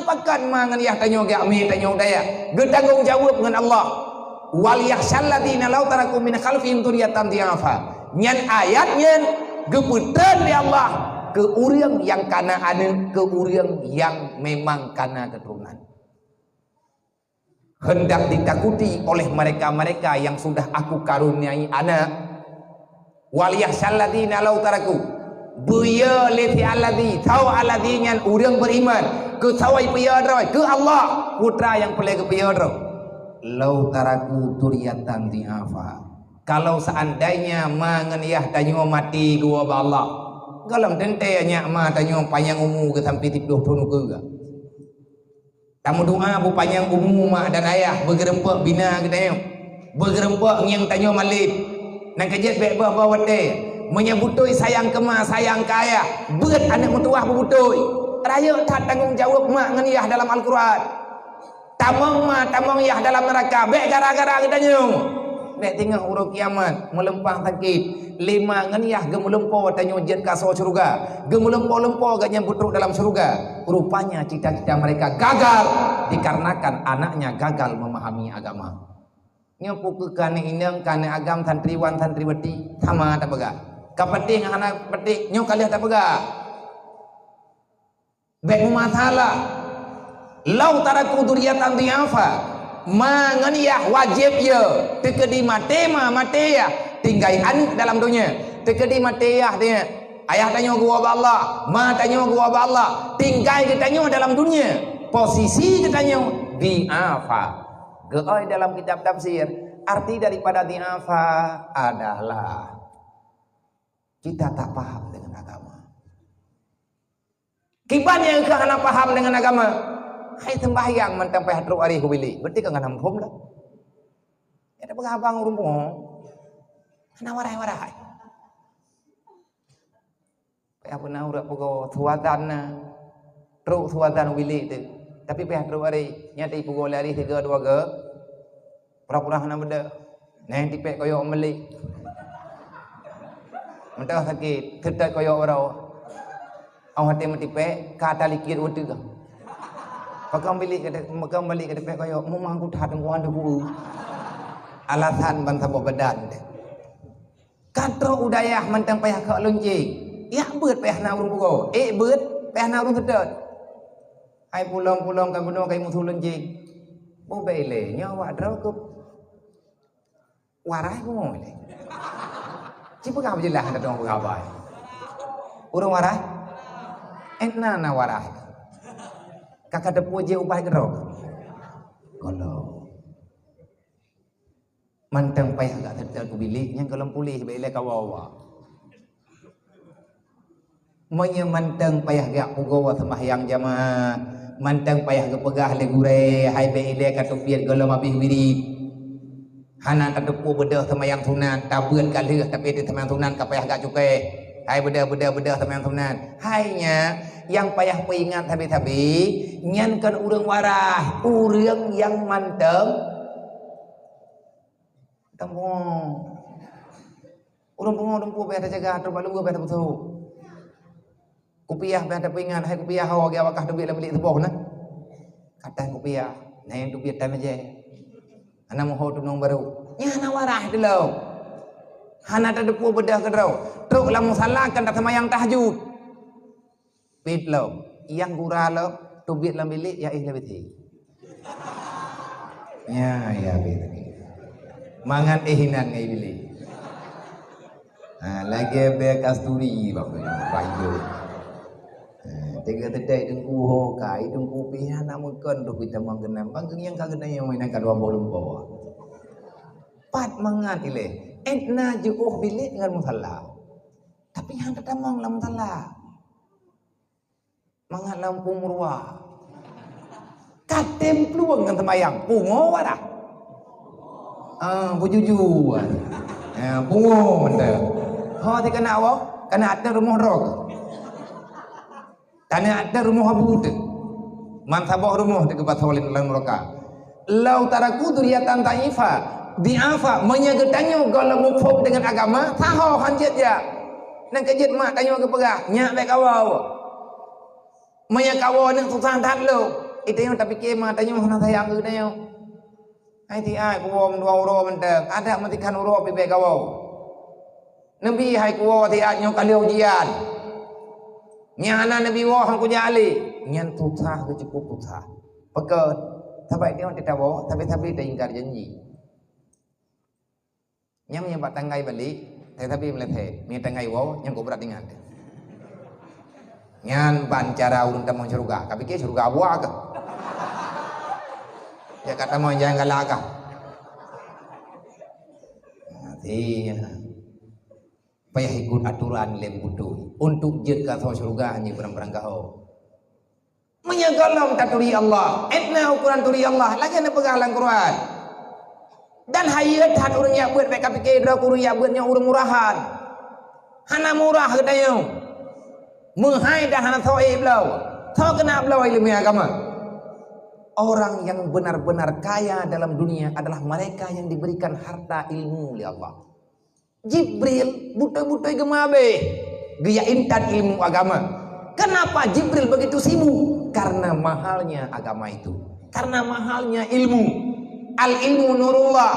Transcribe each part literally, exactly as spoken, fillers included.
Pakon ma ngon yah tanyoe geumé tanyoe dayah? Geutanggong jaweueb ngon Allah. "Wal yakhsyal ladzina law taraku min khalfihim dzurriyyatan dhi'afa." Nyan ayat nyan geupeutreun lé Allah keu ureuëng nyang kana aneuëk, keu ureuëng nyang memang kana keuturonan. Hendak ditakuti oleh mereka-mereka yang sudah Aku karuniai anak. "Wal yakhsyal ladzina law taraku." Beuyo lé si alladzi, sawa alladzi nyan ureuëng beriman. Keu sawa peuyo droe, keu Allah, putra nyang peureulée geupeuyo droe. "Law taraku dzurriyyatan dhi'afa." Kalau seandainya ma ngon yah tanyoe maté geuwoe bak Allah, gohlom teuntée nyak ma tanyoe panyang umu geuh sampai siplôh thon ukeue. Tameudoa beupanyang umu mak dan ayah, beugeureumpok bina geutanyoe, beugeureumpok ngieng tanyoe malem. Nyang keujeuet bék boh-boh watée. Meunyoe beutôi sayang keu ma, sayang keu ayah, beuet aneuëk meutuwah beubeutôi. Rayeuk that tanggong jaweueb mak ngon yah dalam Al-Quran. Tamong ma, tamong yah dalam neuraka, bék gara-gara geutanyoe. Bék teungoh uroe kiamat, meulimpah sakét. Lé ma ngon yah geumeulumpo tanyoe jeuet keu asoe syeuruga. Geumeulumpo-lumpo gobnyan beutrok dalam syeuruga. Rupanya cita-cita mereka gagal dikarenakan anaknya gagal memahami agama. Nyoe peu keuh keu aneuëk inong, keu aneuëk agam, santriwan, santriwati, sama tapeugah. Ka patéh ngon hana patéh, nyoe ka lheueh tapeugah. Bék meumasalah. "Law taraku dzurriyyatan dhi'afa." Ma ngon yah wajéb yo. Teukeudi maté ma, maté yah, tinggai aneuëk dalam donya. Teukeudi maté yah, ayah tanyoe geuwoe bak Allah, ma tanyoe geuwoe bak Allah, tinggai geutanyoe dalam donya. Posisi geutanyoe dhi'afa. Geuoi dalam kitab tafsir, arti daripada dhi'afa adalah kita tak paham dengan agama. Kiban nyang keu hana paham deungon agama, hai seumbahyang mantong payah trok aré u bilék, berarti ka hana muphom dah. Ya, tapeugah abang ureuëng pungo, hana warai-warai. Payah peuna ureuëng peugo suadan na, trok suadan u bilék teuh, tapi payah trok aré, nyan teuh peugo lé aré sigoe dua goe. Pura-pura hana beudôh. Nyan tipék koyok meuli. Meuteumé sakét, teutot koyok uroe. Óh watée meutipék, ka talikot u ateueh. Pakon bilék ka, pakon bilék ka tipék koyok, meumang ku that teungku han teupeu. Alasan ban saboh badan teuh. Ka trok u dayah mantong payah keu lonceng. Jak beuet payah na ureuëng peugo. Ék beuet payah na ureuëng seutôt. Hai pulông-pulông ka bunoe ka musoh lonceng. Bubé ilée nyoe awak droe keuh warai pungo ilée. Ci peugah beujeulaih hana dong peugah bai. Ureuëng warai? Ék na na warai. Ka ka teupeu jih ubah keudroe. Gohlom. Mantong payah gak seutôt u bilék nyang gohlom puléh bék ilée kawa-wa. Meunyoe mantong payah gak peugo seumbahyang jamaah, mantong payah geupeugah lé gurée hai bék ilée ka teubiet gohlom habéh wirit. Hana tateupeue beudôh seumbahyang sunat, tabeuet ka lheueh tapi di seumbahyang sunat ka payah gak cukéh. Hai beudôh, beudôh, beudôh seumbahyang sunat. Hai nyan nyang payah peuingat sabe-sabe, nyan kon ureuëng warai, ureuëng nyang mantong Teumpung. Ureuëng pungo dumpeue payah tajaga, trok bak lubue payah tapeusuh. Kupiah payah tapeuingat, hai kupiah ho, geuwakah teubiet lam bilék tuboh na. Katan kupiah, na nyang teubiet tan mejée. Hana meuho tunong barô. Nyan hana warai teuh lom. Hana tateupeue beudôh keudroe. Trok lam musala kan taseumbahyang tahajud. Pit lom, nyang gura lom, teubiet lam bilék, ya éh lé bilék. Ya, ya, bilék. Mangat éh inan ngon bilék. Ha, lagée bée kasturi, bak, bak ijo. Ha, teuga teudai teungku ho kai, teungku pih hana meukon, duek pih tamong keunan. Bang keu nyang ka keunan nyang mainan ka dua boh lumpoe. Pat mangat ilée, éh na jiôh bilék ngon musala. Tapi hana tamong lam musala. Mangat lam peue meuruwa. Ka tem plueng ngon seumayang, pungo wadah. Ah, beujujur. Ah, pungo mantong. Ho, si kana woe, kana ateueh rumoh droe. Kana ateueh rumoh abu teuh. Man saboh rumoh teuh geupasoe lé lam nuraka. Lau taraku dzurriatan dha'ifa, dhi'afa, meunyoe geutanyoe gohlom muphom deungon agama, saho han jeuet jak. Nyan keuh jeuet mak tanyoe geupeugah, nyak bék kawoe. Meunyoe kawoe nyan susah that lom. Geutanyoe tapike ma tanyoe hana sayang keu geutanyoe. Hai siat kuwoe dua uroe mantong, adak meutikhan uroe pih bèk kawoe. Neubi hai kuwoe siat nyoe ka lheueh ujian. Nyang hana neubi woe han kujak lé. Nyan susah, geucukôp susah. Pakon? Sabab tanyoe teutabôh, sabe-sabe taingkar janji. Nyang meunyoe bak tanggai balek, tetapi meuleuhe, meunyoe tanggai woe, nyang keu brat ingat. Nyan ban cara ureueng tamong syeuruga. Kapike syeuruga buah kah? Ya ka tamong jangan galak kah? Artinya, payah ikut aturan lé beutôi. Untuk jeuet keu asoe syeuruga hana barang-barang gaho. Meunyoe gohlom taturi Allah, étna ukoran turi Allah, lagèe neupeugah lam Quran. Dan hayeu that ureueng jak beuet, bèk kapike droe keu ureueng jak beuet nyoe ureueng murahan. Hana murah geutanyoe. Meuhai dah hana soe bloe. Soe keuneuk bloe ileumèe agama? Orang yang benar-benar kaya dalam dunia adalah mereka yang diberikan harta ilmu oleh Allah. Jibril beutôi-beutôi geumabeh, geujak intat ilmu agama. Kenapa Jibril begitu sibuk? Karena mahalnya agama itu. Karena mahalnya ilmu. Al-ilmu nurullah.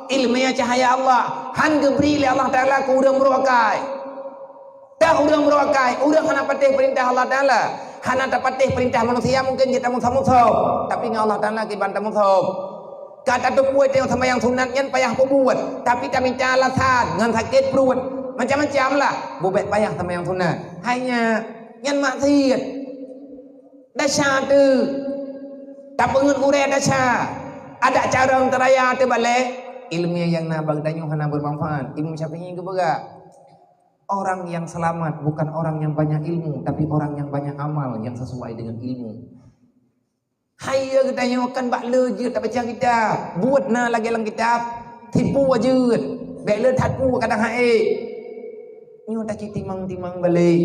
Ileumèe cahaya Allah. Han geubri lé Allah Taala keu ureueng brôk akai. Dah ureueng brôk akai, ureueng hana patéh peurintah Allah Taala, hana tapatéh peurintah manusia, mungkin jeuet tamusoh-musoh. Tapi ngon Allah Taala kiban tamusoh. Ka tateupeue teuh seumayang sunat nyan payah peubuet, tapi tamita alasan ngon sakét pruet, macam-macam lah, bubet payah seumayang sunat. Hai nyan, nyan maksiet. Desya teuh. Tapeungeut gurèe desya. Adak carông teuraya teuh balèe. Ileumèe nyang na bak geutanyoe hana bermanfaat. Imam Syafi'i geupeugah, orang yang selamat bukan orang yang banyak ilmu, tapi orang yang banyak amal yang sesuai dengan ilmu. Hai ya, geutanyoe kan bak le jeuet tabaca kitab, buet na lagèe lam kitab, tipu jeuet, bèk le that pu kadang hai. Nyoe tacit timang-timang balek.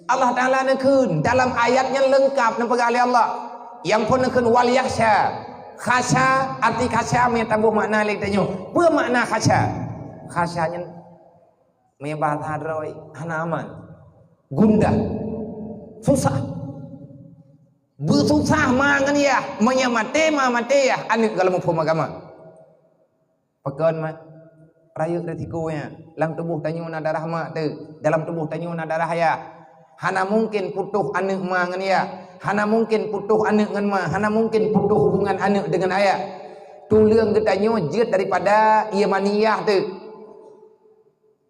Allah Taala neukheun dalam ayat nyang leungkap neupeugah lé Allah. Nyang phon neukheun wal yakhsha. Khasya, arti khasya meutamboh makna lé tanyoe. Peue makna khasya? Khasya nyan meunyoe bahasa droe hana aman. Gundah. Susah. Beususah ma ngon yah, meunyoe maté ma maté yah, aneuk golom muphom agama. Pakon ma? Rayeuk risiko nyan. Lam tuboh tanyoe na darah mak teuh, dalam tuboh tanyoe na darah ayah. Hana mungken putôh aneuk ma ngon yah, hana mungken putôh aneuk ngon ma, hana mungken putôh hubungan aneuk deungon ayah. Tuleueng geutanyoe jeuet daripada ié mani yah teuh.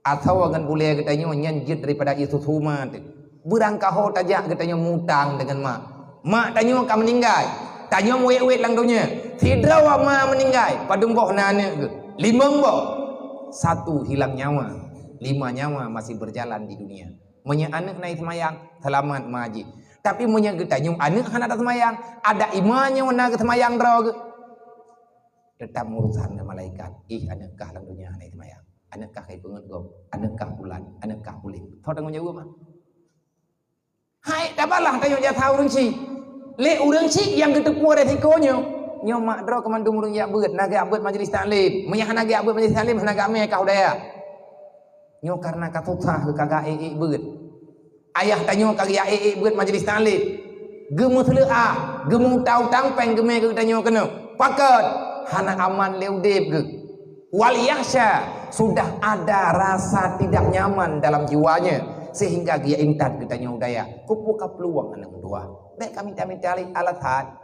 Asoe ngon bulèe geutanyoe nyan jeuet daripada ié susu ma teuh. Beurangkaho tajak geutanyoe mutang deungon mak. Mak tanyoe ka meuninggai, tanyoe wét-wét lam donya. Sidroe ma meuninggai, padum boh na aneuk geuh? Limong boh. Satu hilang nyawa, lima nyawa masih berjalan di dunia. Meunyoe aneuk na seumayang, seulamat ma jih. Tapi meunyoe geutanyoe aneuk hana taseumayang, adak ié ma nyoe na geuseumayang droe geuh? Teutap meurusan ngon malaikat. Ih, aneuk kah lam donya hana seumayang. Aneuk kah ka ipeungeut gob. Aneuk kah pulan. Aneuk kah puléh. Soe tanggong jaweueb, ah? Hai, tabalah tanyoe jasa ureueng chik. Lé ureueng chik nyang geuteupeue resiko nyoe. Nyoe mak droe keu mandum ureueng jak beuet, na geujak beuet majlis taklim. Meunyoe hana geujak beuet majlis taklim, hana geujak mè kah u dayah. Nyoe kareuna ka susah ka geujak ék-ék beuet. Ayah tanyoe ka geujak ék-ék beuet majlis taklim. Geumeuseuleuah, geumeuutang-utang péng geumè keu geutanyoe keunoe. Pakon? Hana aman lé udeb geuh. Wal yakhsha, sudah ada rasa tidak nyaman dalam jiwanya, sehingga geujak intat geutanyoe u dayah. Keupeue ka peuluwang aneuk meutuah? Bèk ka mita-mita lé alasan.